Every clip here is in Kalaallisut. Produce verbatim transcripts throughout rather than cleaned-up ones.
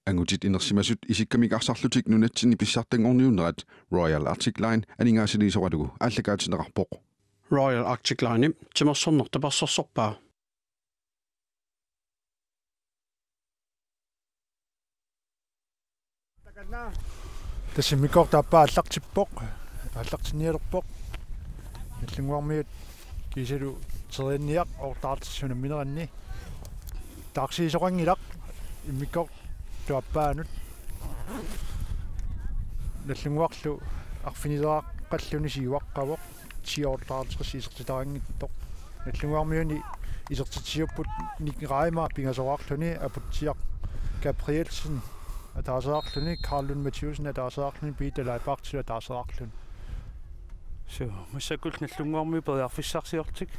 Angutit inersimasut isikkamik arsarlutik nunatsinni pissartanngorniunnerat Royal Arctic Line aningaasaliisoralugu aallakaatinneqarpoq. Royal Arctic Line timersorneq tapersersorpaa. Tassa immikkoortup aappaa aallartippoq, aallartinnialerpoq. Nallunnguarmiut kiisalu terianniaq oortaartissuna mineranni. Taarsiisoqanngilaq immikkoortup aappaanut. Nallunnguarlu arfinileraqqalluni siuaqqavoq, ti oortaartissaq isertitaqanngitsoq. Nallunnguarmiuni isertitsiupput Nick Reimer pingasoraarluni, Aputsiaq Gabrielsen ataasereerluni, Karl Lund Mathiussen ataasereerluni, Peter Leibartsen ataasereerluni. Suu, massakkut Nallunnguarmiut periarfissarsiorlutik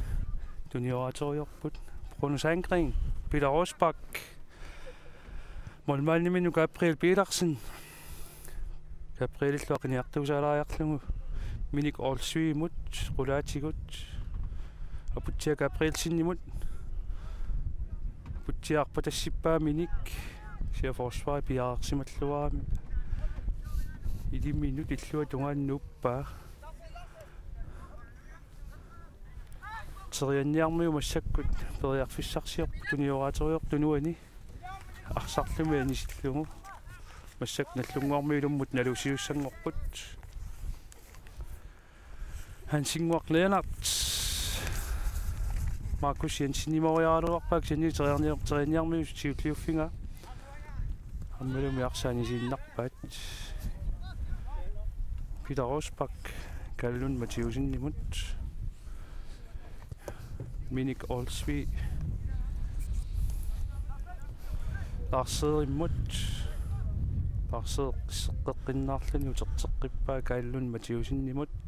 tunioraaterujoorput. Bruno Sandgreen, Peter Rosbach, målmandiminnut Gabriel Petersen. Gabrielillu aqiniartuusaalaariarlugu Minik Olsvigimut, qulaatigut, Aputsiaq Gabrielsenimut. Aputsiaq arpatassippaa Minik, kisianni forsvari piareersimalluarami. Iliminut illuatungaanut nuuppaa. Terianniarmiut massakkut periarfissarsiorput tunioraaterujoortut uani arsarlumi anisillugu. Massakkut Nallunnguarmiut ilummut nalusiussanngorput. Hansinnguaq Lennert. Markus Jensenimoriaraluarpaa, kisianni teriarnior-, terianniarmiut siulliuffigaa. Aammalumi arsaq anisiinnarpaat. Peter Rosbach, Karl Lund Mathiussenimut. Minik Olsvig. Lars Sederimut. Lars Seder seqqeqqinnaarluni uterteqqippaa Karl Lund Mathiussenimut.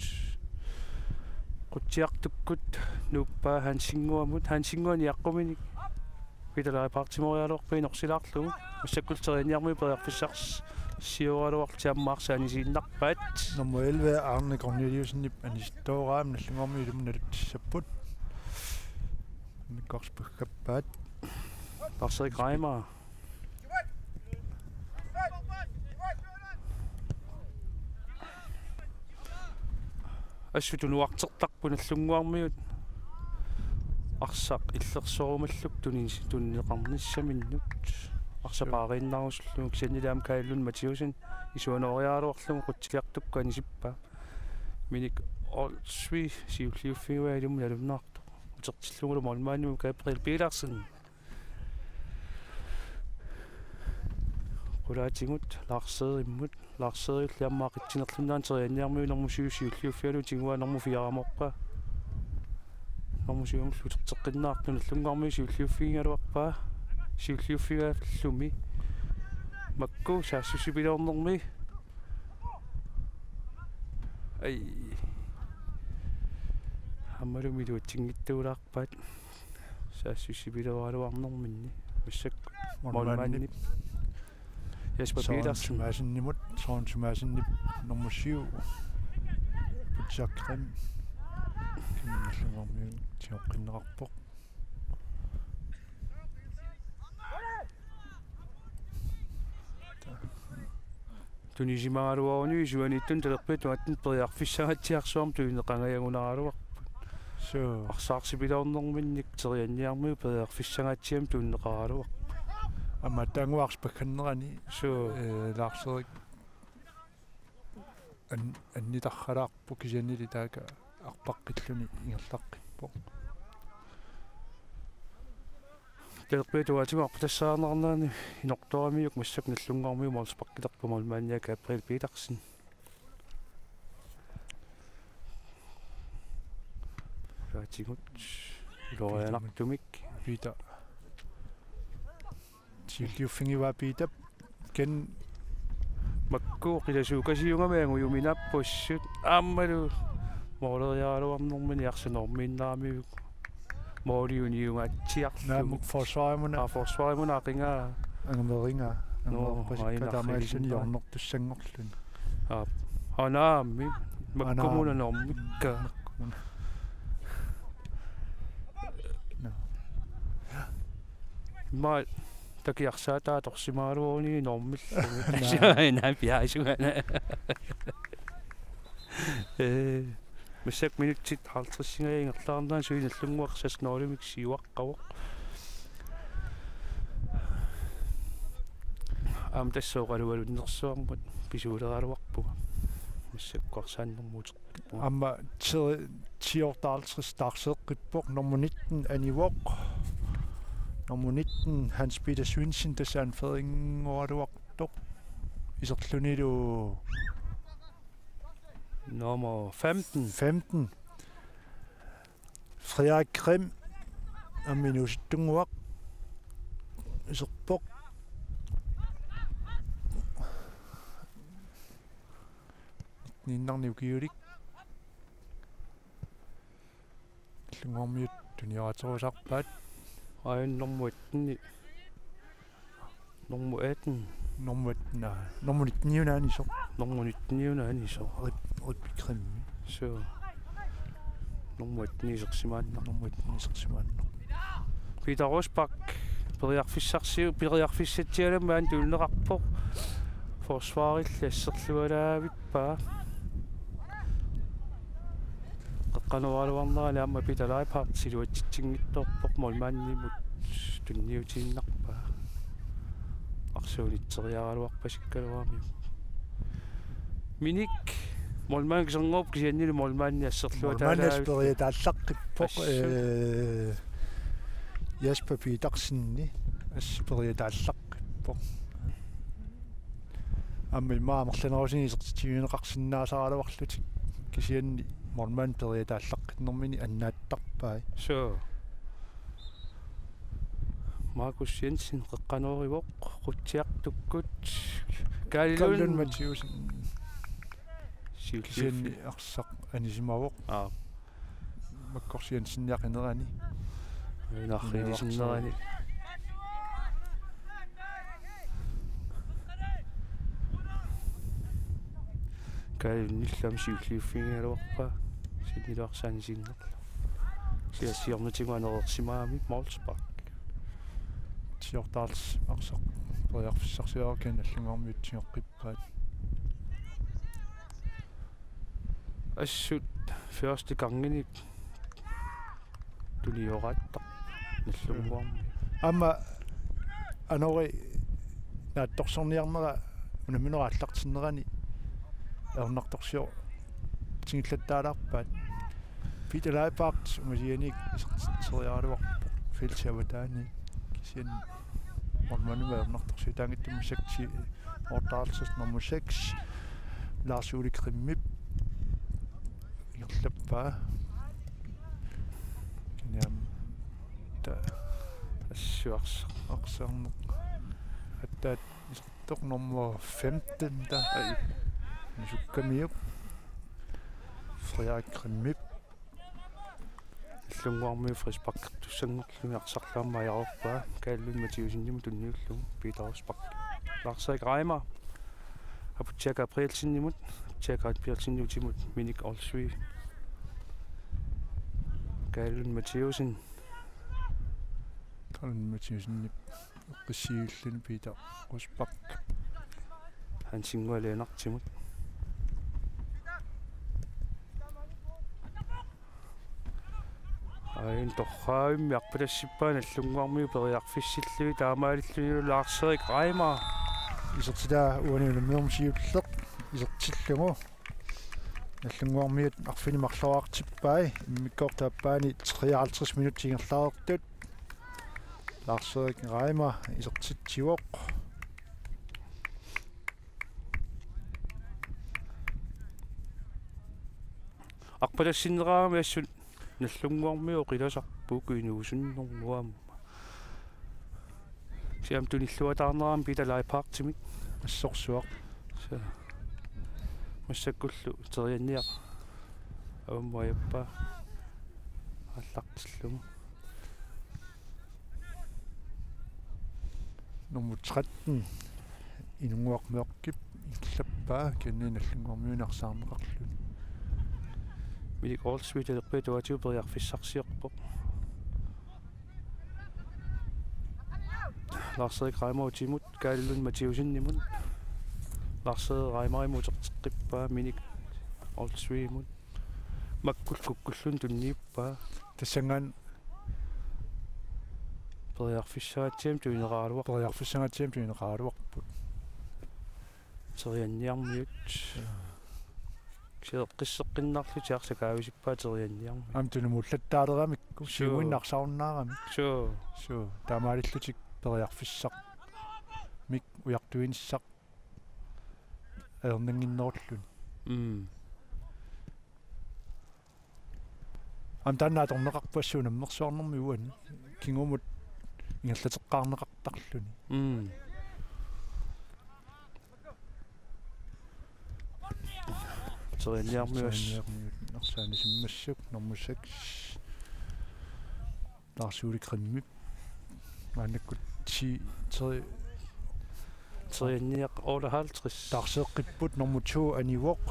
Qutsiartukkut nuuppaa Hansinnguamut. Hansinnguaq niaqquminik Peter Leibartsimoriaraluarpaa inorsilaarlugu. Massakkut terianniarmiut periarfissarsioraluarlutik aamma arsaq anisiinnarpaat. Nummer elleve, Arne Corneliussenip anisittoorami, Nallunnguarmiut ilummut naluttissapput. Immikkoortut pakkappaat. Lars-Erik Reimer. Assut tunuartertarput Nallunnguarmiut arsaq illersorumallugu tunis-, tunineqarnissaminnut. Arsaq Suu. Paariinnarusullugu, kisiannili aamma Karl Lund Mathiussen isuanooriaraluarlugu qutsiartukkut anisippaa. Minik Olsvig siulliuffigivaa ilummut nalunnaartoq. Utertillugulu målmandimut Gabriel Petersen. Qulaatigut Lars Sederimut. Lars Sederilli aamma qitsinerlunnaani terianniarmiut nummer syv siulliuffigalugu tiguaa nummer fire-moorpaa. Nummer syv-mut uterteqqinnaartoq Nallunnguarmiut siulliuffigigaluarpaa. Siulliuffigallumi. Makku saassussipiloornermi. Ai. Aammalumi iluatsinngitsuulaarpaat. Saassussipilooraluarnerminni. Massakkut målmandip. Målmandip. Jesper Søren Petersen. Thomassenimut, Søren Thomassenip nummer syv. Aputsiaq Grim. Kisianni Nallunnguarmiut tigoqqinneqarpoq. Tunisimagaluaruni isuaniittunut talerpiata tuaattunut periarfissangaatsiarsuarmik tunineqangajagunaraluarput. Suu. Arsaq sipiloornerminnik terianniarmiut periarfissangaatsiamik tunineqaraluarput. Aamma taanguarsi pakkannerani. Suu. Eh, Lars-Erik an-, annitarhalaarpoq kisiannili taaka arpaqqilluni ingerlaqqippoq. Talerpiata tuaatigut arpatassaarneqarnerani inortoramiuk massakkut Nallunnguarmiut målsparkilerput målmandia Gabriel Petersen. Tuaatigut ilorianartumik. Peter. Siulliuffigivaa Peter. Ken. Makku qilasuukasiugami angujuminaappoq assut. Aammalu mooleriaraluarnermini arsaq normiinnaramiuk. Mooliuniungaatsiarluni. Naamik forsvarimuna. Aa, forsvarimuna aqingaa. Angameringaa. Nå, angamerpasikka aina taamaalluni aqingaa. Hjørnertussanngorluni. Aa, anaami. Makkumuna anaami. Normikka. Nå. Immaqa takiarsaataa atorsimagaluaruni normillu. Naa. Naa piaasugana. Ee, massakkut minutsit halvtredsingajaat ingerlaarnagit, suli Nagdlunguaq seks nul-imik siuaqqavoq. Aamma tassa oqalualunnersuarmut pisuuleraluarpunga. Massakkut arsaannermut uteqqippunga. Aamma ti-, ti-otteoghalvtreds taarseeqqippoq, nummer nitten Anivoq. Nummer nitten Hans Peter Svendsen, tassa anføreringoraluartoq. Iserlunilu nummer femten. Femten. Frederik Grimm, aamma inuusuttunnguaq, iserpoq. Ninnarni ukiulik. Nagdlunguarmiut tunioraaterusarpaat. Aajuna nummer atten. Nummer atten. Nummer atten, aa. Nummer nitten-iuna anisoq. Nummer nitten-iuna anisoq. Rip-, Rip Grimm. Suu. Nummer atten isersimaannaq. Nummer atten isersimaannaq. Peter Rosbach, periarfissarsiu-, periarfissatsialami aamma tunineqarpoq. Forsvarilli asserlualaavippaa. Qeqqanooraluarnerani aamma Peter Leibhardt iluatsitsinngitsoorpoq, målmandimut tunniutiinnarpaa. Arsuunitseriaraluarpasikkaluarami. Minik, målmandi kiserngorup kisiannili målmandi asserluataalaavi. Målmandi periataallaqqippoq, assut. Ee, Jasper Petersenip assut periataallaqqippoq. Aamma immaqa amerlanerusunik isertitsivigneqarsinnaasaraluarlutik, kisianni målmandi periataallaqqinnermini annaattarpai. Suu. Markus Jensen qeqqanoorivoq, qutsiartukkut. Kaali Lund. Kaali Lund Mathiussen. Siulliuffi-. Kisianni arsaq anisimavoq. Aa. Markus Jensen aqinerani. Aajuna aqilersinnerani. Kaali Lundillu aamma siulliuffigigaluarpaa. Kisiannilu arsaq anisinnerlugu. Kisianni siornatigut anereersimagami målspark. Ti-otteoghalvtreds arsaq periarfissarsiorlugu Nagdlunguarmiut tigoqqippaat. Assut første ganginik tunioraattarpoq Nagdlunguarmiut. Aamma anori naatsorsorniarnera unamminerup aallartinnerani ajornartorsiortingillattaalaarpaat. Peter Leibhardt ungasianiit isertitseriaraluarpoq feltip avataani, kisianni målmandimut ajornartorsiutaanngitsumik, massakkut ti-, otteoghalvtreds nummer seks, Lars Ole Grimmip ingerlappaa. Kisianni aamma ta-, assut arsaq, arsarneq. Aatsaat isertoq nummer femten, taava. Ai. Nusukkamiuk. Frederik Grimmip. Nagdlunguarmiut frisparkertussanngorlugit arsarlu aamma ajaroorpaa. Kaali Lund Mathiussenimut tunniullugu Peter Rosbach. Lars-Erik Reimer. Aputsiaq Gabrielsenimut. Aputsiaq Gabrielsenip utimut Minik Olsvig. Kaali Lund Mathiussen. Kaali Lund Mathiussenip eqqissiilluni Peter Rosbach. Hans Ingvar Lennartimut. Aajuna torraavimmi arpalassippaa Nagdlunguarmiut periarfissillugit, taamaalillunilu Lars-Erik Reimer. Isertitaa uani unamminermi siulleq isertillugu. Nagdlunguarmiut arfineq-marloriartippai, immikkoortup aappaani treoghalvtreds minutsit ingerlareersut. Lars-Erik Reimer isertitsivoq. Arpalassinnerarami assut Nagdlunguarmiut oqilasarput inuusunnermut aamma. Kisianni tunilluataarnerami Peter Leibhardtimit. Assorsuaq. Suu. Massakkullu terianniaq avammut ajappaa. Aallartillugu. Nummer tretten, Inunnguaq Mørkip ingerlappaa, kisianni Nagdlunguarmiunit arsaarneqarluni. Minik Olsvig talerpiata uatsinnut periarfissarsiorpoq. Lars-Erik Reimer utimut, Kaali Lund Mathiussenimut. Lars-Erik Reimerimut uterteqqippaa, Minik Olsvigimut. Makkullu kukkulluni tunniuppaa. Tassanngaanniit periarfissagatsiamik tunineqaraluarput. Periarfissagatsiamik tunineqaraluarput. Terianniarmiut. Seeqqisseqqinnarlutik arsaq kaavisippaa terianniarmiut. Aamma tunumuullattaaleramikku. Suu. Siumuinnaq arsarunnaarami. Suu. Suu. Taamaalillutik periarfissarmik ujartuinissaq ajornannginnerulluni. Mm. Aamma taanna atorneqarpoq assut unammersuarnermi uani. Kingumut ingerlateqqaarneqartarluni. Mm. Terianniarmiut. Terianniarmiut arsaanni simmassuk nummer seks. Lars Ole Grimmip. Maannakkut ti, tre. Terianniaq otteoghalvtreds. Taarseeqqipput nummer to anivoq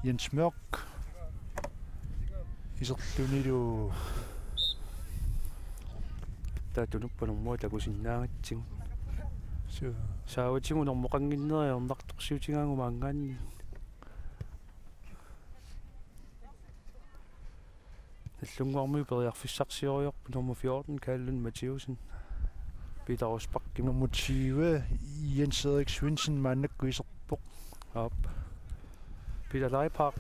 Jens Mørk. Iserlunilu. Taava tunuppa nummerit takusinnaagatsigu. Suu. Saavatigut normoqannginneri ajornartorsiutigaagut maanngaanniit. Nallunnguarmiut periarfissarsioriarput nummer fjorten, Kaali Lund Mathiussen. Peter Rosbach. Nummer tyve, Jens Erik Svendsen, maannakkut iserpoq. Aap. Peter Leiphardt,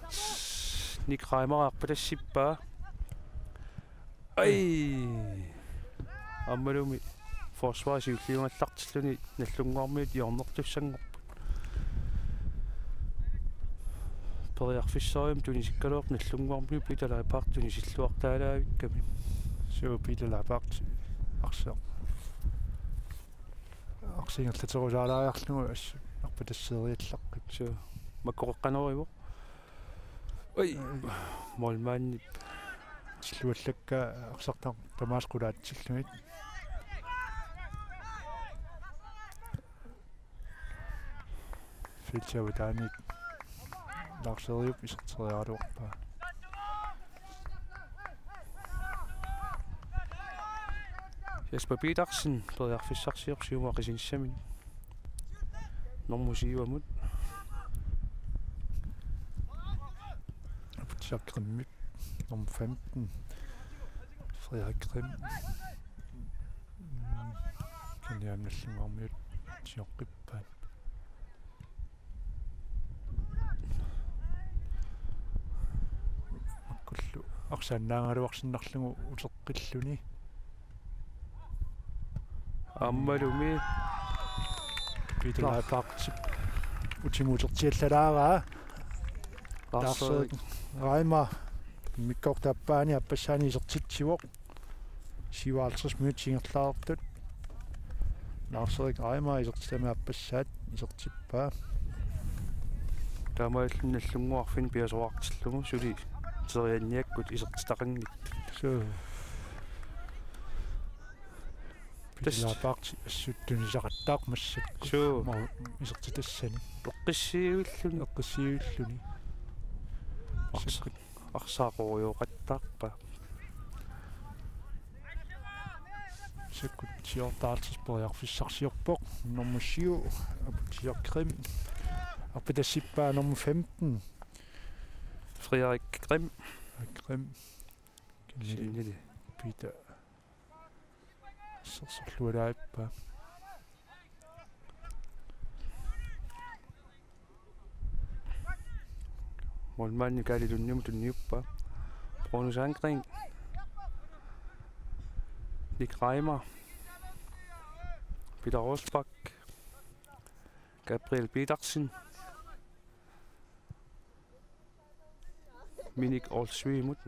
Nick Reimer arpatassippaa. Ai! Aammalumi forsvar siulliugallartilluni Nallunnguarmiut hjørnertussanngorput. Periarfissarsiornermut tunisikkaluarpoq Nallunnguarmiut Peter Leiphardt tunisilluartaalaavikkami. Suu, Peter Leiphardt arsaq. Arsaq ingerlaterusaalaariarlugu assut arpatasseeriallaqqippoq. Suu. Makkoqeqqanerivoq. Oi. Målmandip. Tilluallakka arsartaq tamaasa qulaatsillugit. Feltsi avataaniit Lars Eriup iserteriaraluarpaa. Jesper Petersen, periarfissarsiorpoq siumut aqisinissaminik. Nummer syvimut. Aputsiaq Grimmip. Nummer femten. Frederik Grimm. Mm, kaniangallinngormiut sioqqippaat. Makkullu arsaannaagaluarsinnarlugu uteqqilluni. Aammalumi. Peter Leiphardt. Utimut utertiallalaaraa. Lars Lars Reimer. Reimer. Immikkoortup aappaani aappassaani isertitsivoq. Syvoghalvtreds minutsit ingerlareersut. Lars-Erik Reimer isertitami aappassaat isertippaa. Taamaalilluni Nallunnguarfinni piasoraartillugu suli terianniakkut isertitaqanngitsut. Suu. Tassa. Peter Leiphardt assut tunisaqattaaq massakkut. Suu. Aamma isertitassani. Eqqissiivilluni. Eqqissiivilluni. Arsa-, arsaq oqarujooqattaarpaa. Massakkut siortaartis periarfissarsiorpoq. Nummer syv, Aputsiaq Grimm. Arpatassippaa nummer femten. Frederik Grimm. Grimm. Sinnili. Peter. Sersorlualaappaa. Målmandi Kaali Lundimut tunniuppaa. Bruno Sandgreen. Nick Reimer. Peter Rosbach. Gabriel Petersen. Minik Olsvigimut.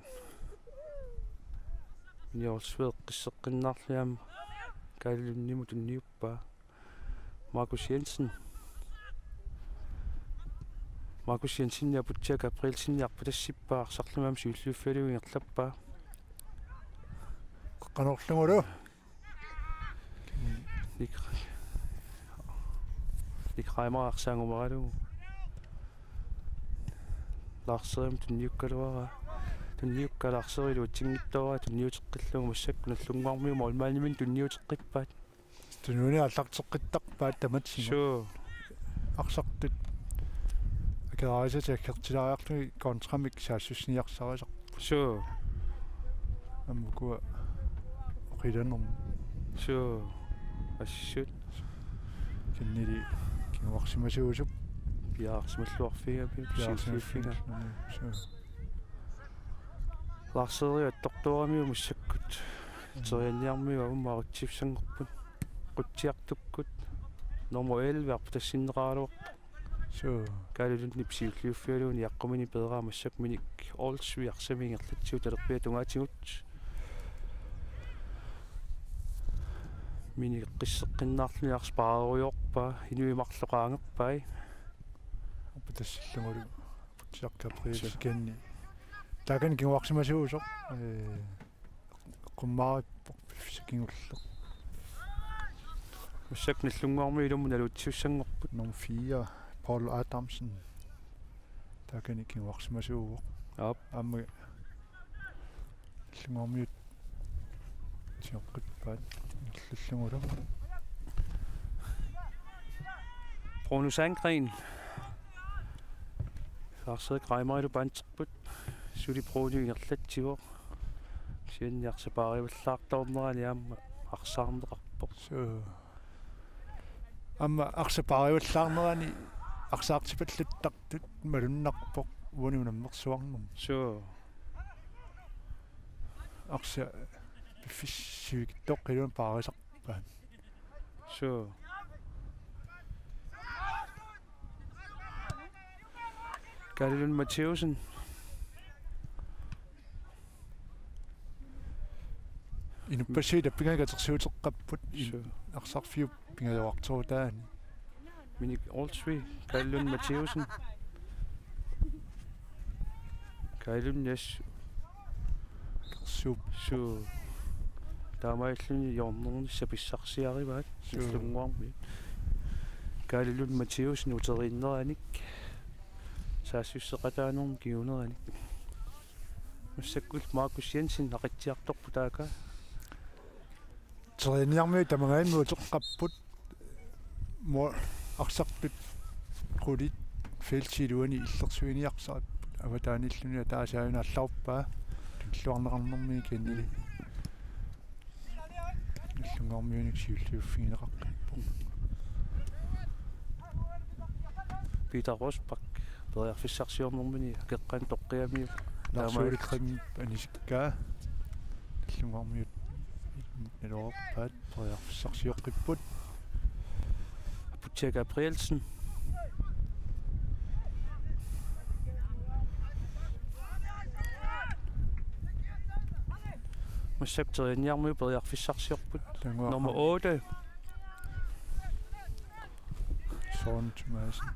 Minik Olsvig eqqisseqqinnaarluni aamma Kaali Lundimut tunniuppaa. Markus Jensen. Markus Jensen ja Aputsiaq Gabrielsen arpatassippaa arsarlumi aamma siulliuffigalugu ingerlappaa. Qanorlugulu. Nick, Nick Reimer arsaangumaralugu. Lars-Erik tunniukkaluaraa. Tunniukkaluaraa Lars-Erik iluatsinngitsoorpaa tunniuteqqillugu massakkut Nallunnguarmiut målmandiminnut tunniuteqqippaat. Tunuani aallarteqqittarpaat tamatsinnut. Suu. Arsartut akeraasat aggertilaariarlugit kontramik saassussiniarsarisarput. Suu. Aamma ukua oqilanermut. Suu. Assut. Kisiannili kinguarsimasuusup. Piaarsimalluarfiga, piaarsimalluarfiga. Suu. Lars-Erik attortuaramiuk massakkut. Terianniarmiut aamma arutsissanngorput. Qutsiartukkut. Nummer elleve arpatassinneqaraluarpoq. Suu. Kaali Lundip siulliuffigalugu niaqqumini peeraa massakkut Minik Olsvig arsaq ingerlatsivoq talerpiata tungaatigut. Minik eqqisseqqinnaarluni arsaq paarerujoorpaa, inuit marluk qaangerpai. Arpatassillugulu. Arpatsi Gabrielsen kisianni. Taakani kinguarsimasuusoq. Ee, eqqummaarippoq piffissaq kingulleq. Massakkut Nagdlunguarmiut ilumut naluutsisussanngorput. Nummer fire, Paul Adamsen. Taakani kinguarsimasuuvoq. Aap. Aamma Nagdlunguarmiut sioqqippaat ingerlallugulu. Bruno Sandgreen. Lars-Erik Reimerilu panterput. Suli Bruno ingerlatsivoq. Kisianni arsaq paarivallaartoornerani aamma arsaarneqarpoq. Suu. Aamma arsaq paarivallaarnerani arsaartipallattartut malunnarpoq uani unammersuarnermi. Suu. Arsaq piffissaq sivikitsoqqiluan paarisarpaat. Suu. Kaali Lund Mathæussen. Inuppassuit tappingaat katersuuteqqapput. Suu. Arsarfiup pingajoqartorutaani. Minik Olsvig, Kaali Lund Mathæussen. Kaali Lund, yes. Suu. Suu. Taamaalilluni hjørnernissaq pissarsiarivaat. Suu. Nagdlunguarmiut. Kaali Lund Mathæussen uteriinneranik. Saassusseqataanermut kinguneranik. Massakkut Markus Jensen aqitsiartorpoq taaka. Terianniarmiut tamangajammik uteqqapput. Mo-, arsartut qulit feltip iluani illersuiniarsaripput. Avataaniilluni ataaseq aajuna allaarpaa. Tunilluarneqarnermi kisiannili. Nagdlunguarmiunik siulliuffigineqaqqippoq. Peter Rosbach, periarfissarsiornermini akeqqanik toqqigamiuk. Lars Ole Krim anisikkaa. Nagdlunguarmiut naluarpaat, periarfissarsioqqipput. Aputsiaq Gabrielsen. Massakkut terianniarmiut periarfissarsiorput. Nagdlunguaq. Nummer otte. Søren Thomassen.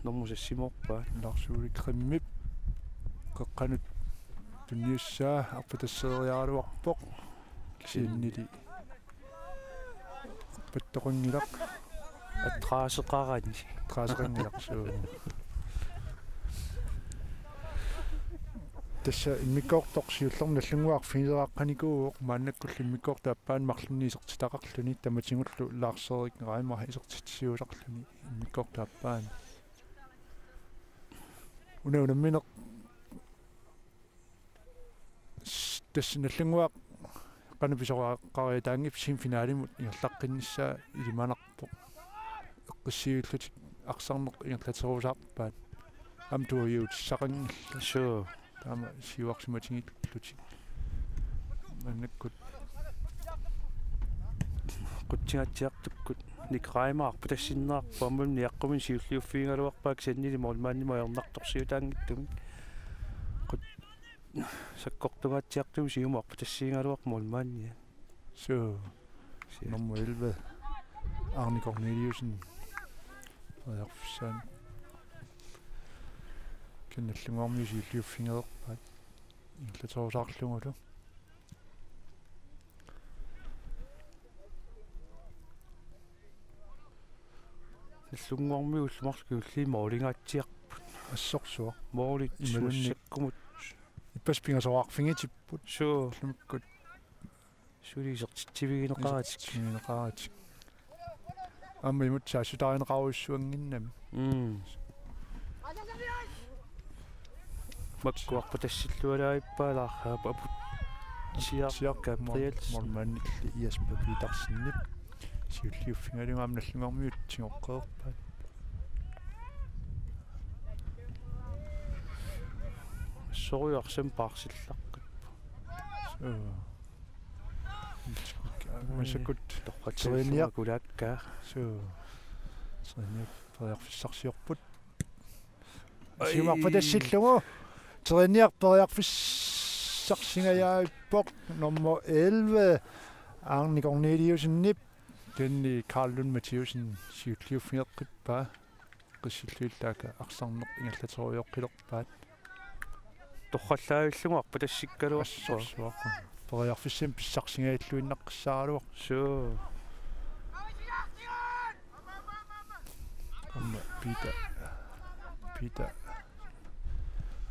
Nummer seks-imoorpaa. Lars Ole Krimip qeqqanut tunniussaa arpatasseeriaraluarpoq. Kisiannili arpattoqanngilaq. Adresseqarani. Adresseqanngilaq, suu. Tassa immikkoortoq siullermik Nagdlunguaq finiseqqaqqanikuuvoq, maannakkullu immikkoortup aappaani marlunnik isertitaqarluni, tamatigullu Lars-Erik Reimer isertitsisuusarluni immikkoortup aappaani. Una unammineq s-, tassa Nagdlunguaq qanoq pisoqariataanngippat semifinalimut ingerlaqqinnissaa ilimanarpoq. Eqqissivillutik arsarneq ingerlaterusaarpaat. Aamma tuaviutissaqanngillat. Suu. Taama siuarsimatigillutik. Maannakkut. Qutsingaatsiartukkut Nick Reimer arpatassinneqarpoq, aamma niaqqumini siulliuffigigaluarpaa kisiannili målmandimut ajornartorsiutaanngitsumik. Qut-, sakkortungaatsiartumik siumut arpatassiigaluarpoq målmandia. Suu. Siu. Nummer elleve, Arne Corneliussen. Periarfissaani. Kisianni Nagdlunguarmiut siulliuffigereerpaat. Ingerlaterusaarlugulu. Nagdlunguarmiut ullut marluk kingulliit målingaatsiarput. Assorsuaq. Målit imaluunniit massakkumut. Ippassaq pingasoraarfigitipput. Suu. Ullumikkut. Suli isertitsivigineqaratik. Isertitsivigineqaratik. Aamma imut saassuttarineqarujussuannginnami. Mm. Makku arpatassillualaarippaat, Lars Aputsiaq, Aputsiaq, Gabrielsen. Mål-, målmandilli Jesper Petersenip siulliuffigalugu aamma Nagdlunguarmiut tigoqqeerpaat. Sorujarsen paarsillaqqippoq. Suu. Massakkut torratseriarlunga kulaakkaa. Suu. Teriarfissarsiorput. Ai. Siumut arpatassillugu. Teriarfissarsingajaappoq nummer elleve, Arne Korneliussenip. Kisianni Karl Lund Mathæussen siulliuffigeqqippaa. Qissilluillaakka arsarneq ingerlaterujoqqilerpaat. Torrallaavillugu arpatassikkaluarpoq. Assorsuaq. Teriarfissamik pissarsingajalluinnaqqissaaraluarpoq. Suu. Aamma Peter. Peter.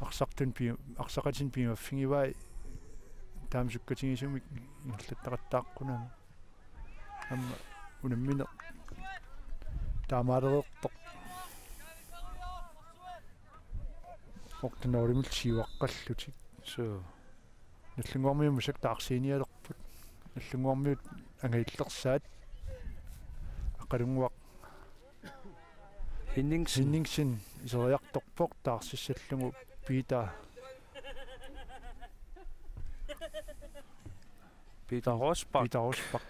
Arsartun pi-, arsaqatinik piumaffigivai taama sukkatigisumik ingerlattaqattaaqqunani. Aamma unammineq taamaalereerpoq. Otte nul-imillu siuaqqallutik. Suu. Nagdlunguarmiut massakkut taarsiinialerput. Nagdlunguarmiut angajullersaat. Aqqalunnguaq Henningsen. Henningsen iseriartorpoq taarsissallugu Peter. Peter Rosbach. Peter Rosbach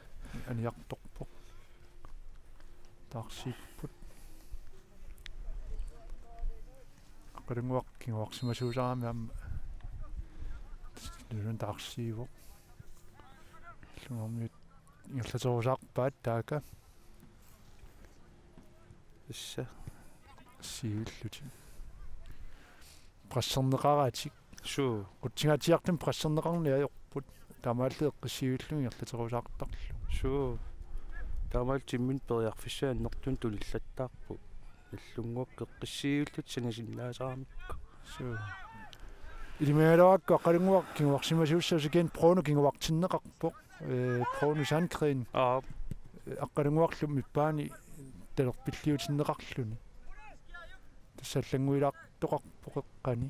aniartorpoq. Taarsiipput. Aqqalunnguaq kinguarsimasuusarami aamma. Nunun taarsiivoq. Nagdlunguarmiut ingerlaterusaarpaat taakku. Tassa. Siullutik. Presserneqaratik. Suu. Qutsingaatsiartumik presserneqarneq ajorput. Taamaalillutik eqqissiivillugit ingerlaterusaartarlugit. Suu. Taamaalillutik imminut periarfissat annertuumik tunillattaarput. Nagdlunguaq eqqissiivillutik sanasinnaasaaramikku. Suu. Ilimagaluarakku Aqqalunnguaq kinguarsimasuussasoq, kisianni Bruno kinguartinneqarpoq. Ee, Bruno Sandgren. Aap. Aqqalunnguarlu midtbane talerpilliutinneqarluni. Tassa allannguilaartoqarpoq eqqani.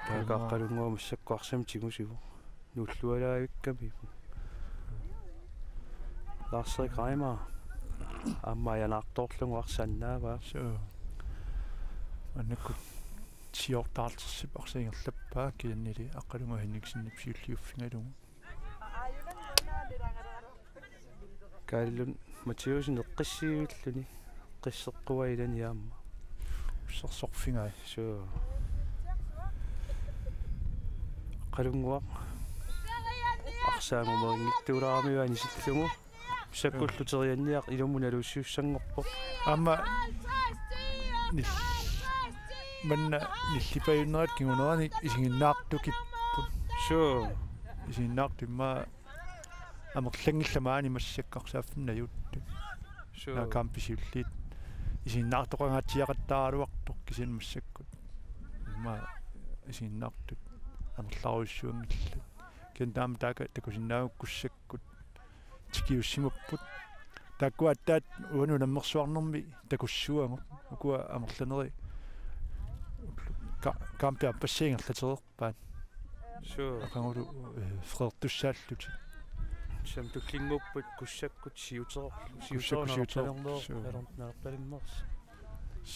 Taakku Aqqalunnguaq massakkut arsamik tigusivoq. Nuullualaavikkami. Lars-Erik Reimer. Aamma ajanaartoorlugu arsaq annaavaa. Suu. Maannakkut siortaartersip arsaq ingerlappaa, kisiannili Aqqalunnguaq Henningsenip siulliuffigalugu. Karl Lund Mathæussen eqqissiivilluni, eqqisseqquaa ilani aamma. Ussersorfigai. Suu. Aqqalunnguaq arsaq angumeeqqittuulaaramiuk anisillugu. Massakkullu Terianniaq ilumut naluussisussanngorpoq. Aamma nil-, manna nillipajunnerat kinguneranit isiginnaartukipput. Suu. Isiginnaartut immaqa amerlanngillat maani massakkut arsaaffinni najuuttut. Suu. Naak kampit siulliit isiginnaartoqangaatsiaqattaaraluartoq, kisianni massakkut immaqa isiginnaartut amerlarujussuanngillat. Kisianni taama taakku takusinnaavakka, kussakkut tikiussimapput. Taakkua aatsaat uani unammersuarnermi takussavavut. Ukua amerlanerit ka-, kampit aappassaa ingerlatereerpaat. Suu. Aqagulu, eh, freertussaallutik. Tassami tullinnguupput kussakkut siuteror-, kussakkut siuteror-, siuteror-, nalertalerneq-, suu, naler-, nalertalerneq.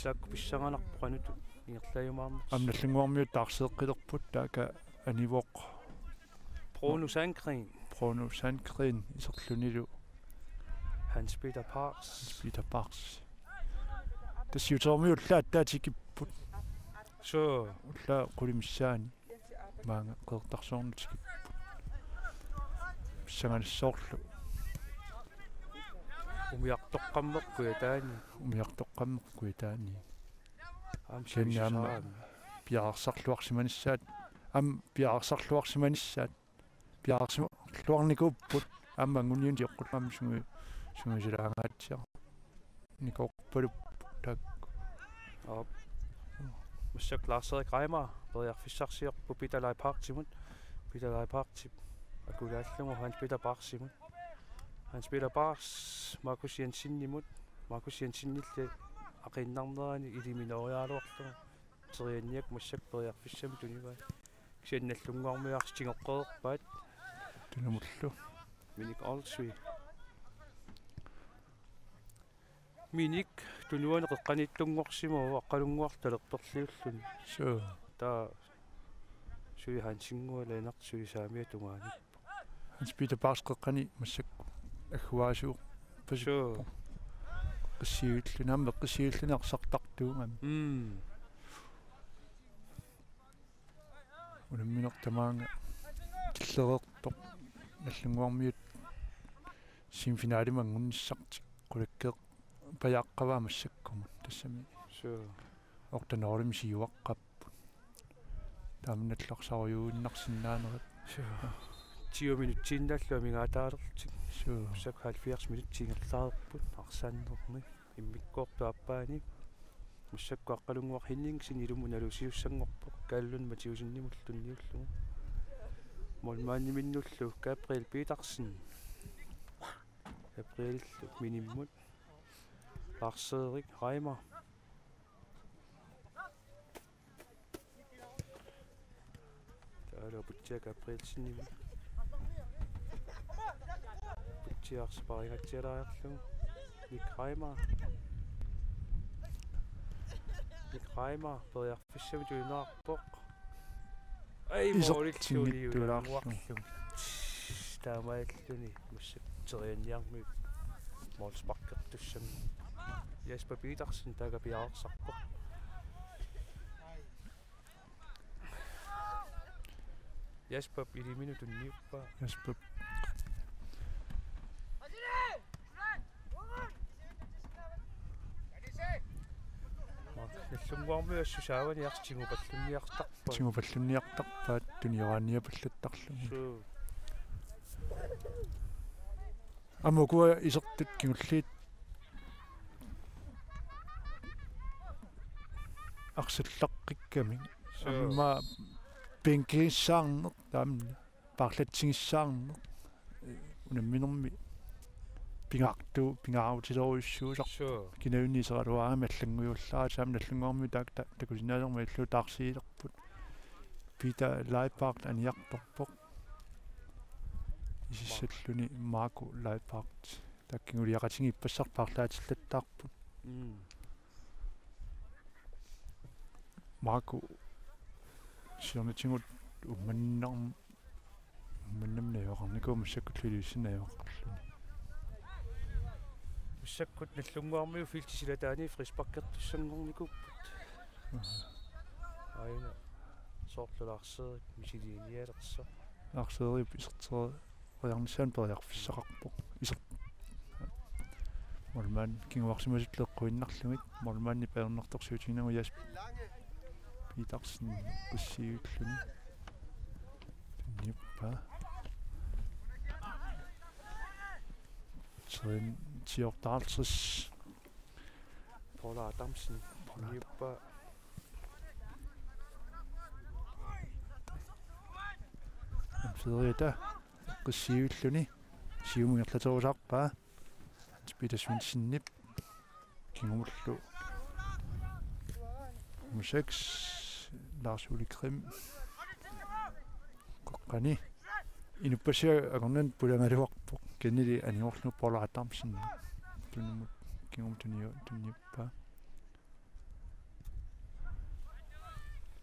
Taakku pissanganarpoq qanoq ingerlajumaarnersoq. Aamma Nagdlunguarmiut taarseeqqilerput, taakku anivoq Bruno Sandgren. Bruno Sandgren iserlunilu Hans Peter Pars. Hans Peter Pars. Tassa siuterormiut ullaat aatsaat tikipput. Suu. Ullaat qulit missaanni. Maanga Qeqertarsuarnut tikipput. Pissanganassaarlu. Umiartoqqammerput Kujataani. Umiartoqqammerput Kujataani. Aamma kisianni aamma savissusaarami. Piareersarluarsimanissaat. Aamma piareersarluarsimanissaat. Piareersimarluarnikuupput. Aamma anguniunneq tioqqullugu aamma sungi-, sungiusilaangaatsiarnikuuppaluppoq taakku. Aap. Massakkut Lars-Erik Reimer periarfissarsiorpoq Peter Leibhardtimut. Peter Leibhardtip akulaallugu Hans Peter Barsimut. Hans Peter Bars Markus Jensenimut. Markus Jensenilli aqiinnarnerani iliminorujaraluarlugu. Terianniak massakkut periarfissamik tunivaa. Kisianni Nagdlunguarmiut arsaq tigoqqereerpaat. Tunumullu. Minik Olsvig. Minik tunuani qeqqaniittunngorsimavoq Aqqalunnguarlu talerperliulluni. Suu. Taava suli Hansinnguaq Lennert suli saamiata tungaanut. Hans Peter Bars qeqqani massakkut agguaasu. Suu. Qissiivilluni aamma qissiivilluni arsartartuugami. Mm. Unammineq tamaanga tillereertoq Nagdlunguarmiut semifinalimi anngunnissartik qulakkeerpajaaqqavaa massakkumut tassami. Suu. Otte-nulimi siuaqqapput. Taamannallu arsarujuinnarsinnaanerat. Suu. Tyve minutsiinnaallu amigaataalerlutik. Suu. Massakkut halvfjerds minutsit ingerlareerput arsaannermi. Immikkoortup aappaani massakkut Aqqalunnguaq Henningsen ilumut nalusiussanngorpoq Kallun Mathiussenimullu tunniullugu. Målmandiminnullu Gabriel Petersen. Gabrielillu minimmut. Lars-Erik Reimer. Taavalu Aputsiaq Gabrielsenimut. Aputsiaq arsaq parigatsialaariarlugu. Nick Reimer. Nick Reimer periarfissamik tujunaarpoq. Ai, isertinngittuulaarlugu. Målilluunniunnguarlugu. Taamaalilluni massakkut terianniarmiut målsparkertussanngorput. Jesper Petersen taakku piareersarpoq. Jasper iliminut tunniuppaa. Jasper. Nagdlunguarmiut assut saavani arsaq tigupallunniartarpaat. Tigupallunniartarpaat tunioraanniapallattarlugit. Suu. Aamma ukua isertut kingulliit arsallaqqikkamik. Suu. Aamma bænkigissaarneq taamna paarlatsigissaarneq unamminermi pingaartu-, pingaarutilerujussuusarpoq. Suu. Kinaluunniit iseraluaraangamik allanngujuallaartut aamma Nagdlunguarmiut taak-, ta-, takusinnaanermut illuutaarsiilerput. Peter Leibhardt aniartorpoq. Isissalluni Marco Leibhardt. Taakku kingulliaqatigiit ippassaq paarlaatillattaarput. Mm. Marco siornatigut Uummannarm-, Uummannamut najugaqarnikuuvoq massakkullu Ilulissani najugaqarluni. Massakkut Nagdlunguarmiut feltip silataani frisparkertussanngornikuupput. Aha. Aajuna soorlu Lars-Erik misiliinialersoq. Lars-Erik iserteriarnissaanut periarfissaqarpoq. Iser-, målmand kinguarsimasut leqquinnarlugit. Målmandip ajornartorsiutiginagu Jasper Petersen qissiivilluni. Tunniuppaa. Søren Theodor Alsris. Paula Adamsen. Paula Adamsen. Niuppaa. Federiata qissiivilluni. Siumut ingerlaterusaarpaa. Hans Peter Svendsenip. Kingumullu. Nummer seks, Lars Ole Krim. Qeqqani. Inuppassuit akornanni pulagaluarput. Kennedy anigorlugu Paula Adamsen. Tunumut kingumut tunio-, tunniuppaa.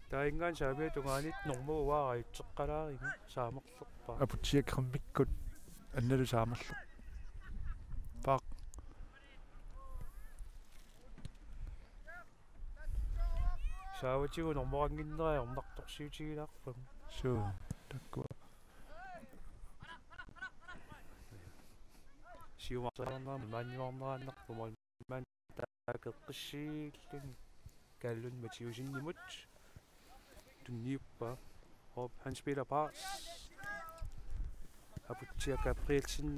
Taannaana saamiata tungaanut normu uanga ajutseqqalaariga saamerlerpaa. Aputsiaq Krimmikkut annalu saamerlerpaaq. Saavatigut normoqannginnera ajornartorsiutigilaarpagut. Suu, takkua. Siumarsaarnera, maannimaarneraannarpoq, målmand taakku qissiilluni. Kallun Mathiussenimut. Tunniuppaa. Hop, Hans Peter Paas. Aputsiaq Gabrielsen,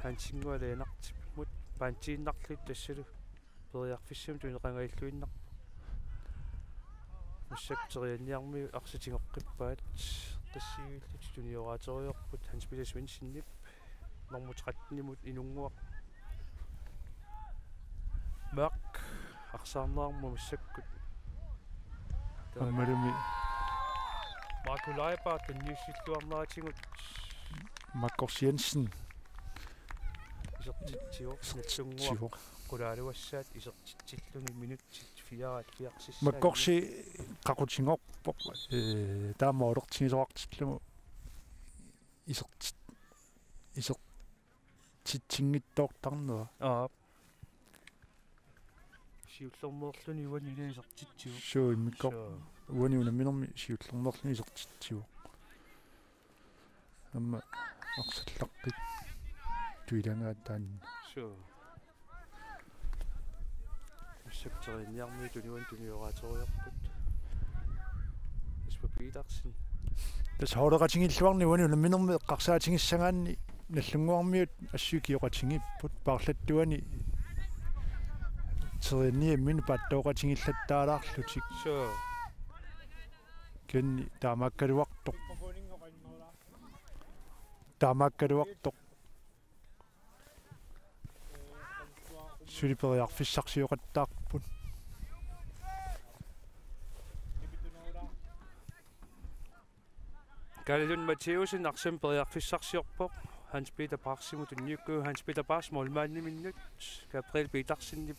Hansinnguaq Lennartimut. Paantiinnarlugu tassalu. Periarfissamik tuneqangajalluinnarpoq. Massakkut terianniarmiut arsaq tigoqqippaat. Qassiuillutik tunioraateriarput Hans Peter Svendsenip nummer tretten-imut Inunnguaq. Mørk arsaarneq aamma massakkut. Aammalumi Marco Leiber tunniussilluarneratigut. Makkorsi Jensen. Isertitsivoq. Isertitsivoq. Nagdlunguaq qulaaluassaat isertitsilluni minutsit fireoghalvfjerds. Makkorsi qaqutigorpoq, ee, taama ulertigisoqartillugu isertit-, isertitsinngitsoortarnera. Aap. Siullermeerluni uani ila isertitsivoq. Suu, immikkoortoq. Suu. Uani unamminermi siullermeerluni isertitsivoq. Aamma arsallaqqittoq ilagaat taanna. Suu. Massakkut terianniarmiut tuniuan tunioraateriarput. Jesper Petersen. Tassa holdeqatigiilluarni uani unamminermi eqqarsaatigissagaanni Nagdlunguarmiut assut ikioqatigiipput, paarlattuani terianniarmiut paatsoqatigiillattaalaarlutik. Suu. Kisianni taamaakkaluartoq. Taamaakkaluartoq. Suli periarfissarsioqattaarput. Kalle Lund Mathæusen arsamik periarfissarsiorpoq. Hans Peter Parsimut tunniukkuuvoq, Hans Peter Pars målmandiminnut. Gabriel Petersenip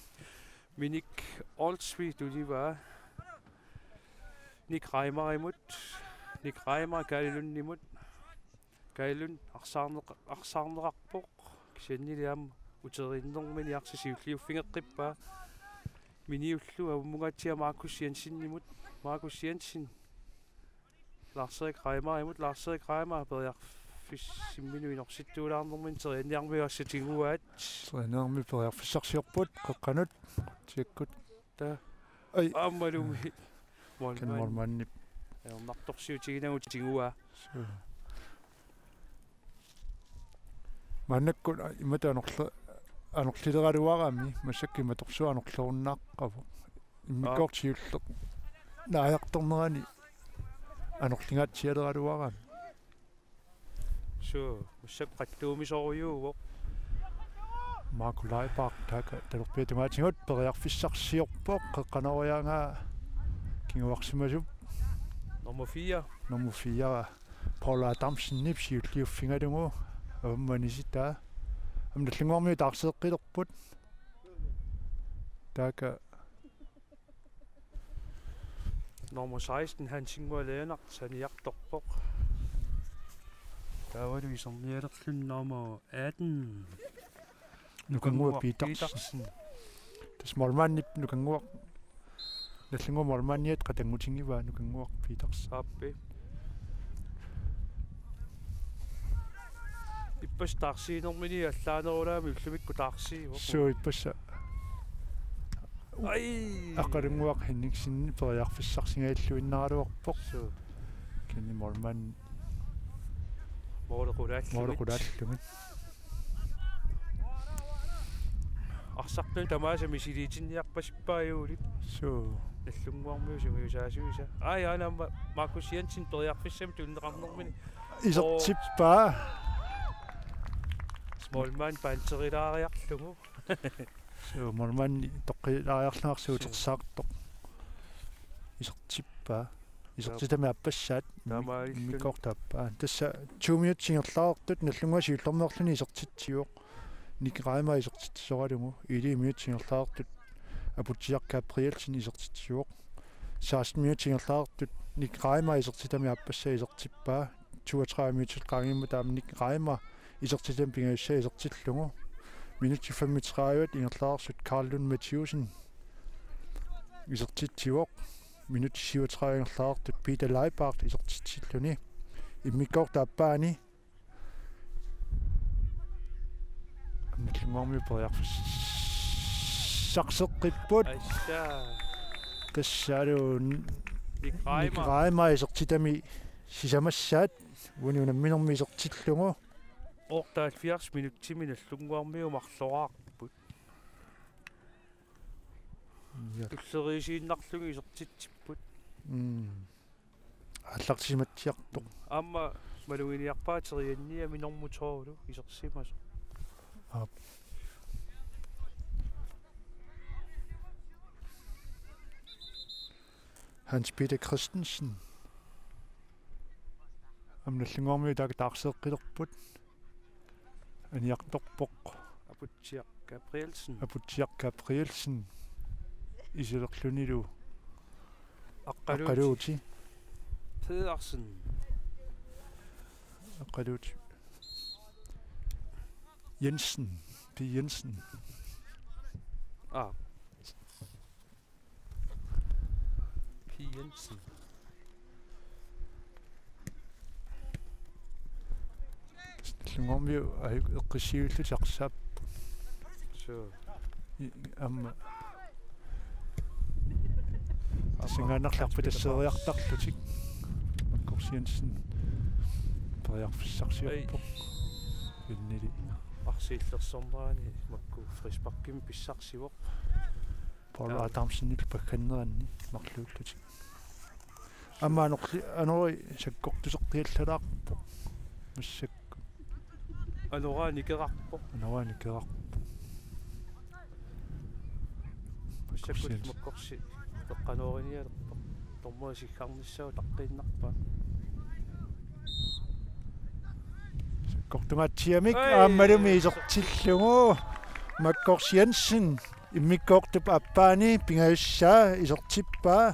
Minik Olsvig tulivaa. Nick Reimerimut. Nick Reimer Kalle Lundimut. Kalle Lund arsaarneq-, arsaarneqarpoq. Kisiannili aamma uteriinnermini arsaq siulliuffigeqqippaa. Miniullu avummungaatsiaq Markus Jensenimut. Markus Jensen. Lars-Erik Reimerimut. Lars-Erik Reimer periarfissimminut inersittuulaarnermini terianniarmiut assut tiguaat. Terianniarmiut periarfissarsiorput qeqqanut. Tiakkut. Taa. Ai. Aammalumi. Målmand. Ken målmandip. Ajornartorsiutiginagu tiguaa. Suu. Maannakkut imatut anorle-, anorlileraluarami, massakkut imatorsuaq anorlerunnaaqqavoq. Immikkoortoq siulleq naajartornerani anorlingaatsialeraluarami. Suu, massakkut qattuumisorujuuvoq. Marco Leiber, taakku talerpiata tungaatigut, periarfissarsiorpoq, qeqqanoriagaa kinguarsimasup. Nummer fire. Nummer fire, Paul Adamsenip siulliuffigalugu, avammut anisitaa. Aamma Nagdlunguarmiut taarseeqqilerput. Taakku nummer seksten, Hans Ingvar Lennert, saniartorpoq. Taavalu isernialerluni nummer atten. Nukanguaq Nukanguaq Petersen. Petersen. Tassa målmandip Nukanguaq. Nagdlunguup målmandiat qatanngutigivaa Nukanguaq Petersen. Aappi. Ippassaq taarsiinermini allaanerulaami ullumikkut taarsiivoq. Suu, ippassaq. Ai. Aqqalunnguaq Henningsen periarfissarsingajalluinnaraluarpoq. Suu. Kisianni målmand. Måli qulaallugit. Måli qulaallugit. Arsartuni tamaasa misiliitinniarpasippaa juulit. Suu. Nagdlunguarmiut sungiusaasuisa. Ai, aana aamma Markus Jensen periarfissamik tunineqarnermini. Isertippaa. Målmand panterilaariarlugu. Suu, målmand toqqilaariarlugu arsaq utersaartoq. Isertippaa. Isertitami aappassaat. Taamaalilluni. Immikkoortoq aappaa. Tassa to minutsit ingerlareersut Nagdlunguaq siullermeerluni isertitsivoq. Nick Reimer isertitsisoralugu. Elleve minutsit ingerlareersut Aputsiaq Gabrielsen isertitsivoq. Seksten minutsit ingerlareersut Nick Reimer isertitami aappassaa isertippaa. Toogtredive minutsit qaangiummata aamma Nick Reimer isertitami pingajussaa isertillugu. Minutsit femogtredive ingerlareersut Karl Lund Mathæusen isertitsivoq. Minutsit syvogtredive ingerlareersut Peter Leiber isertitsilluni. Immikkoortoq aappaani. Nagdlunguarmiut periarfissarseqqipput. Aissaa. Tassaalu Nick Reimer. Nick Reimer isertitami sisamassaat uani unamminermi isertillugu. Otteoghalvfjerds minutsimi Nagdlunguarmiut marloraarput. Ja. Tulleriisiinnarlugit isertitsipput. Mm. Aallartisimatsiartoq. Aamma maluginiarpaa terianniami normu to-lu isersimasoq. Aap. Hans Peter Christensen. Aamma Nagdlunguarmiut taakku taarseeqqilerput. Aniartorpoq. Aputsiaq Gabrielsen. Aputsiaq Gabrielsen. Iserlunilu. Aqqaluuti. Aqqaluuti. Pedersen. Aqqaluuti. Jensen. P. Jensen. Ah. P. Jensen. Nagdlunguarmiut aju eqqissivillutik arsaapput. Suu. I-, aamma. Aamma. Singaannarlarput tasseriartarlutik. Makkorsi Jensen. Periarfissarsiorpoq. Ei. Innili. Arsiillersornerani makku frisparkimik pissarsivoq. Paul Adamsenip pagganneranni marluullutik. Aamma anorli-, anori sakkortuseqqiallalaarpoq. Massakkut. Anoraa nikerarpoq. Anoraa nikerarpoq. Massakkut Makkorsi. Makkorsi. Peqqanoorinialerpoq. Dommeri siggarnissaa utaqqiinnarpaa. Sakkortungaatsiamik. Ei. Aammalumi isertillugu. Makkors Jensen. Immikkoortup aappaani pingajussaa isertippaa.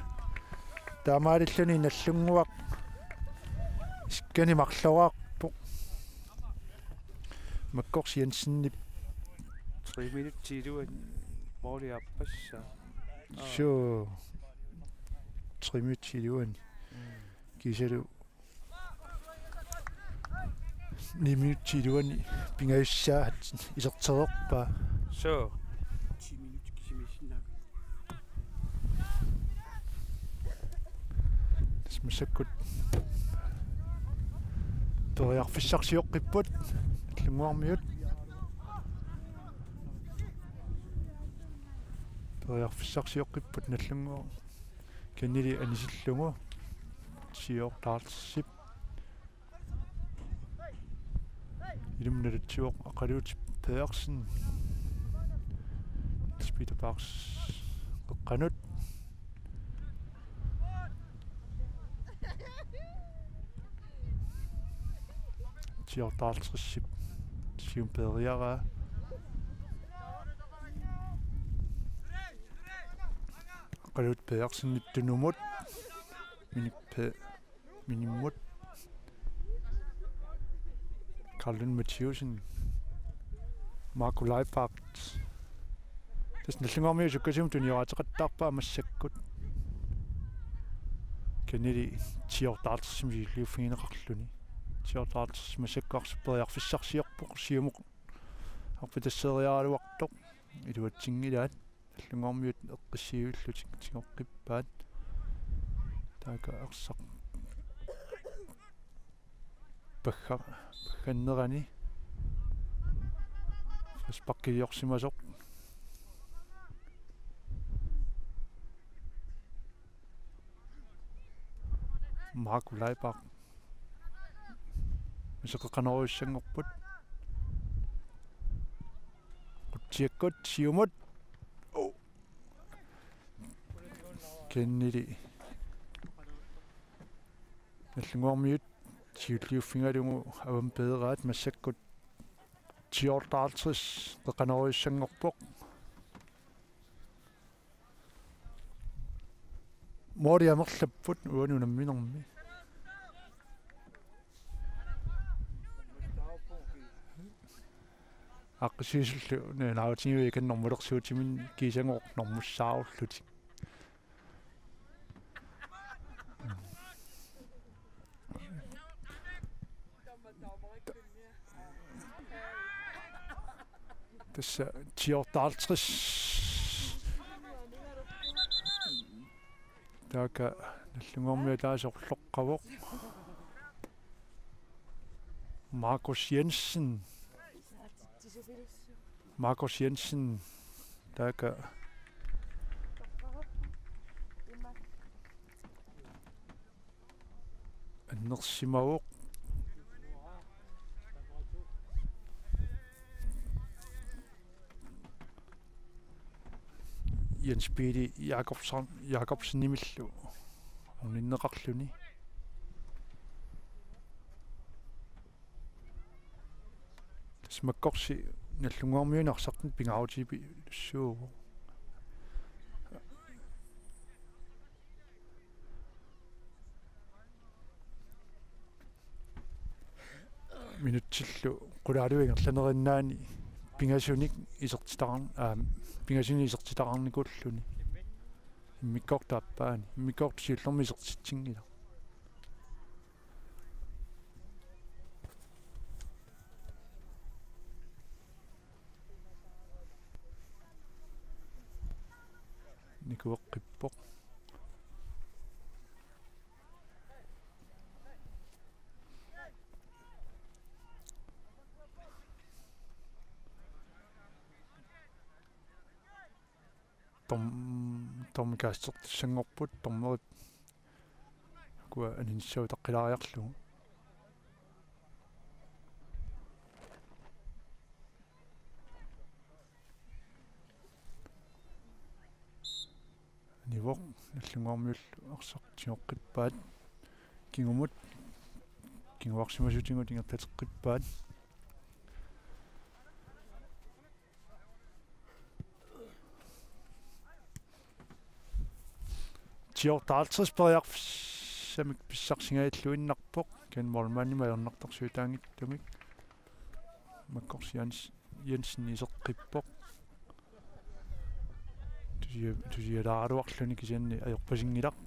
Taamaalilluni Nagdlunguaq isikkanik marloraarpoq. Makkors Jensenip. Tre minutsit iluanni. Måli aappassaa. Suu. Tre minutsit iluanni. Mm. Kiisalu ni minutsit iluanni pingajussaa isertereerpaa. Suu. Ti minutsit kisimiissinnaanngilaq. Tassa massakkut periarfissarsioqqipput Nagdlunguarmiut. Periarfissarsioqqipput Nagdlunguar-, kisiannili anisillugu. Siortaartissip. Ilumut nalutsivoq Aqqaluuti Pedersen. Niels Peter Bachs qeqqanut. Siortaartissip siumut peeriaraa. Aqqaluuti Pedersenip tunumut. Minik Pe-, Minimmut. Karl Lund Mathiussen. Marco Leibach. Tassa Nagdlunguarmiut sukkasuumik tunioraateqattaarpaa massakkut. Kisiannili siortaartissimik siulliuffigineqarluni. Siortaartissip massakkut arsaq periarfissarsiorpoq siumut. Arpatasseriaraluartoq. Iluatsinngilaat. Nagdlunguarmiut eqqissivillutik tigoqqippaat. Taakku arsaq. Pagga-, paggannerani. Frisparkiliorsimasoq. Marco Leibach. Massakkut qeqqanoorujussanngorput. Qutsiakkut siumut. Oh. Kisiannili. Nagdlunguarmiut siulliuffigalugu avammut peeraat massakkut. Siortaartissip qeqqanoorujussanngorpoq. Måli amerlapput uani unamminermi. Aaqqissuisullu naatigivikan normulersuutiminni kiisagooq normussaarullutik. Tassa siortaartissip. Taakku Nagdlunguarmiut ataaseq orloqqavoq. Markus Jensen. Markus Jensen. Taakku. annersimavoq. Jens Peter Jakobsen, Jakobsenimillu orninneqarluni. Tassa makkorsi Nagdlunguarmiuni arsartut pingaarutilerujussuuvoq. Minutsillu qulaaluit ingerlanerinnaanni pingasunik isertitaqar-, aa, pingasunik isertitaqarnikuulluni. Immikkoortut aappaanni, immikkoortut siullermik isertitsinngilaq. Nikueqqippoq. Tom-, Tom Kastrup tassanngorput, dommerit ukua aninissaq utaqqilaariarlugu. Anivoq, Nagdlunguarmiullu arsaq tigoqqippaat. Kingumut, kinguarsimasutigut ingerlateqqippaat. Tiortaaltris periarfissamik pissarsigalluinnarpoq, kisianni målmandimut ajornartorsiutaanngitsumik. Makkorsi Jens-, Jensen iseqqippoq. Tusia-, tusialaaraluarluni kisianni ajorpasinngilaq.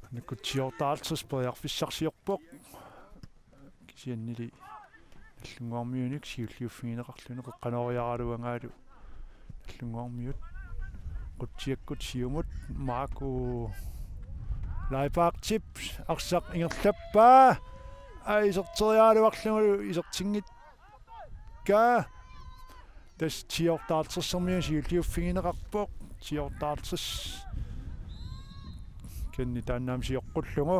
Maannakkut tiortaaltris periarfissarsiorpoq. Kisiannili Nagdlunguarmiunik siulliuffigineqarluni qeqqanooriaraluangaalu Nagdlunguarmiut. Qutsiakkut siumut Marco Leibartip arsaq ingerlappaa. Ai, iserteriaraluarlugulu isertinngikkaa. Tassa tiortaaltrissermiut siulliuffigineqarpoq. Tiortaaltris. Kisianni taanna aamma sioqqullugu.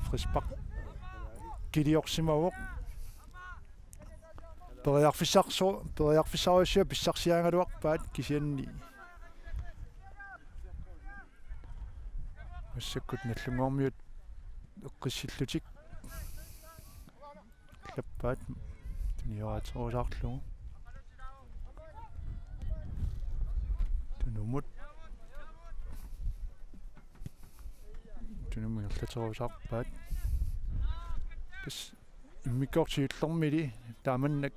Frisparkiliorsimavoq. Periarfissarsu-, periarfissarujussuaq pissarsiaagaluarpaat kisianni. Massakkut Nagdlunguarmiut eqqissillutik. Lappaat tunioraaterusaarlugu. Tunumut. Tunumut ingerlaterusaarpaat. Tassa immikkoortut siullermili taamannak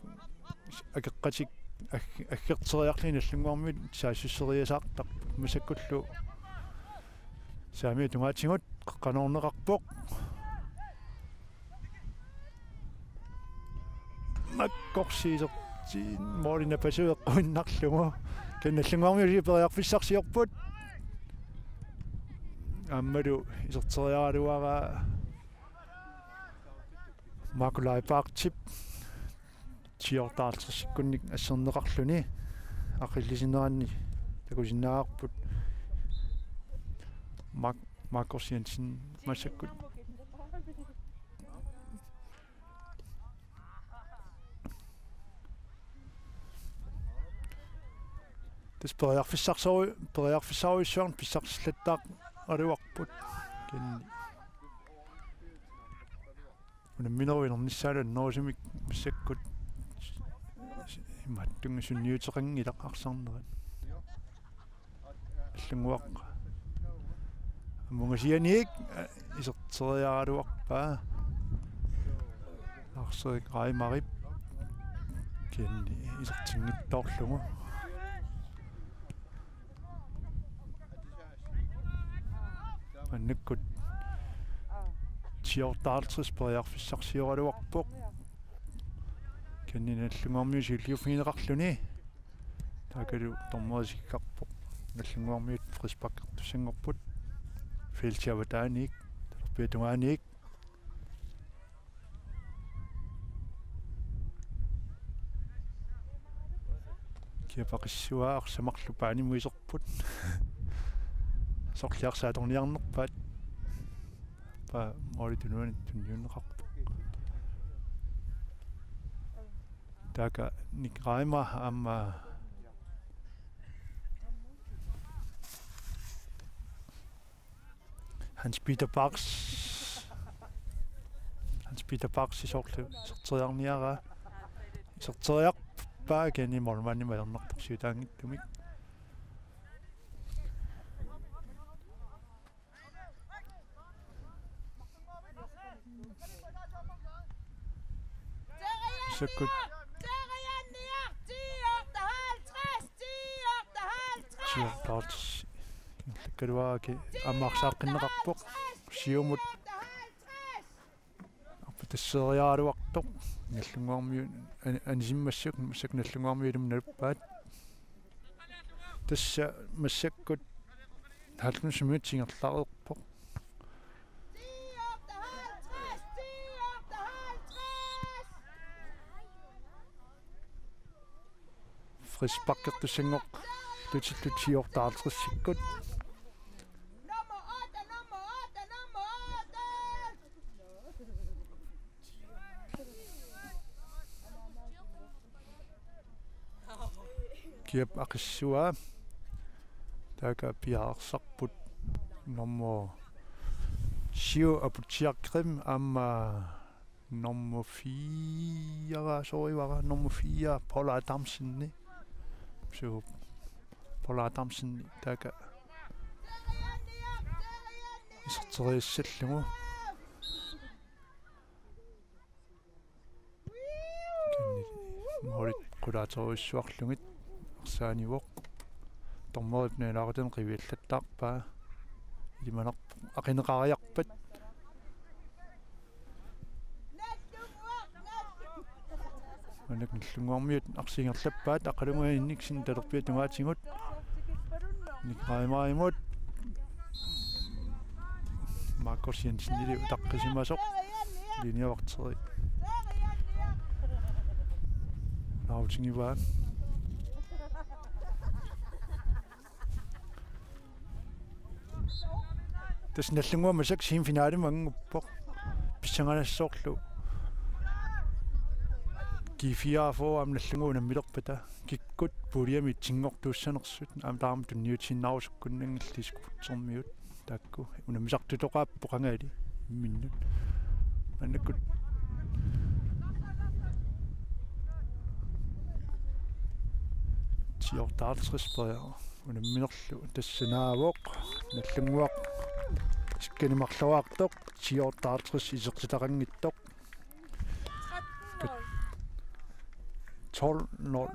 akeqqatik ag-, aggerteriarlugit Nagdlunguarmiut saassusseriasaartarput. Massakkullu saamiata tungaatigut qeqqanoorneqarpoq. Makkorsi iserti-, måli napasui eqquinnarlugu. Kisianni Nagdlunguarmiut periarfissarsiorput. Aammalu iserteriaraluaraa Marco Leibartip tiortaaltrisikkunnik asserneqarluni. Aqillisineranni takusinnaavarput. Mak-, Markus Jensen massakkut. Tassa periarfissarsoru-, periarfissarujussuarnik pissarsillattaraluarput. Kisianni unamminerup inernissaanut annerusumik massakkut imaattunngilaq, sunniuteqanngilaq arsarnerat. Allannguaq. Ammungasianiik, eh, iserteriaraluarpaa. Lars-Erik Reimarip. Kisianni isertinngitsoorlugu. Maannakkut tiortaaltris periarfissarsioraluarpoq. Kisianni Nagdlunguarmiut siulliuffigineqarluni. Taakkualu dommerit isikkarpoq. Nagdlunguarmiut frisparkertussanngorput. Feltip avataaniit, talerpiata tungaaniit. Kiapaqissuaq arsaq marluk paanimut iserput. Sorliarsaat tunniarnerpaat. Paa, måli tunuani tunniunneqarpoq. Taakku Nick Reimer aamma Hans Peter Bachs. Hans Peter Bachs isorlu iserteriarniaraa. Iserteriarpaa kini målmandimut ajornartorsiutaanngitsumik. Massakkut Siortaartis. Ingerlakkaluarakkit aamma arsaaqqinneqarpoq. Siumut arpatasseriaraluartoq. Nallunnguarmiut an-, anisimmassuk, massakkut Nallunnguarmiut naluppaat. Tassa massakkut halvfems minutsit ingerlareerpoq. Frisparkertussanngorlutillu T-otteoghalvtredsikkut. Kiap aqissuaa. Taakku piareersarput nummer syv Aputsiaq Grim aamma nummer fire, sorry, var nummer fire, Paul Adamsen. Så Paul Adamsen, taakku iserteriassallugu. Kini målit qulaaterujussuarlugit arsaanivoq. Dommerip nalunaaqutani qiviallattaarpaa. Ilimanarpoq aqineqariarpat. Maannakkut Nallunnguarmiut arsaq ingerlappaat, Aqqalunnguaq Henriksen talerpiata tungaatigut. Nick Reimerimut. Markus Jensenili utaqqisimasoq. Linjevagteri nautigivaa. Tassa Nallunnguaq massakkut semifinalimut anguppoq. Pissanganassaarlu. G fireogfyrre aamma Nallunnguaq unammilerpata. Kikkut puljemi itsinngortuussanersut. Aamma taama tunniutiinnarusukkunnanngillat Disk Bugtermiut. Taakku unammisartutoqaat poqangali imminnut. Maannakkut T-otteoghalvtreds periarfissaq unamminerlu tassa naavoq. Nallunnguaq isikkanik marloraartoq, T-otteoghalvtreds isertitaqanngitsoq. Tolv nul.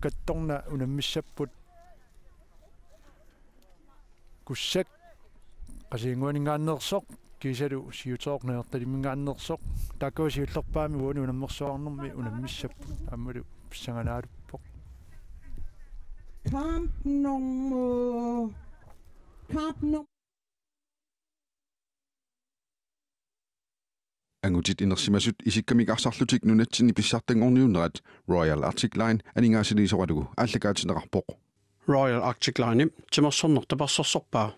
Kattorna unammissapput. Kussak Qasigiannguaninngaanneersoq, kiisalu Siuteeraq Nanortalimminngaanneersoq. Taakku siullerpaamik uani unammersuarnermi unammissapput aammalu pissanganaaluppoq. Kamp nummer, kamp nummer. Angutit inersimasut isikkamik arsarlutik nunatsinni pissartanngorniunnerat Royal Arctic Line aningaasaliisoralugu aallakaatinneqarpoq. Royal Arctic Line timersorneq tapersersorpaa.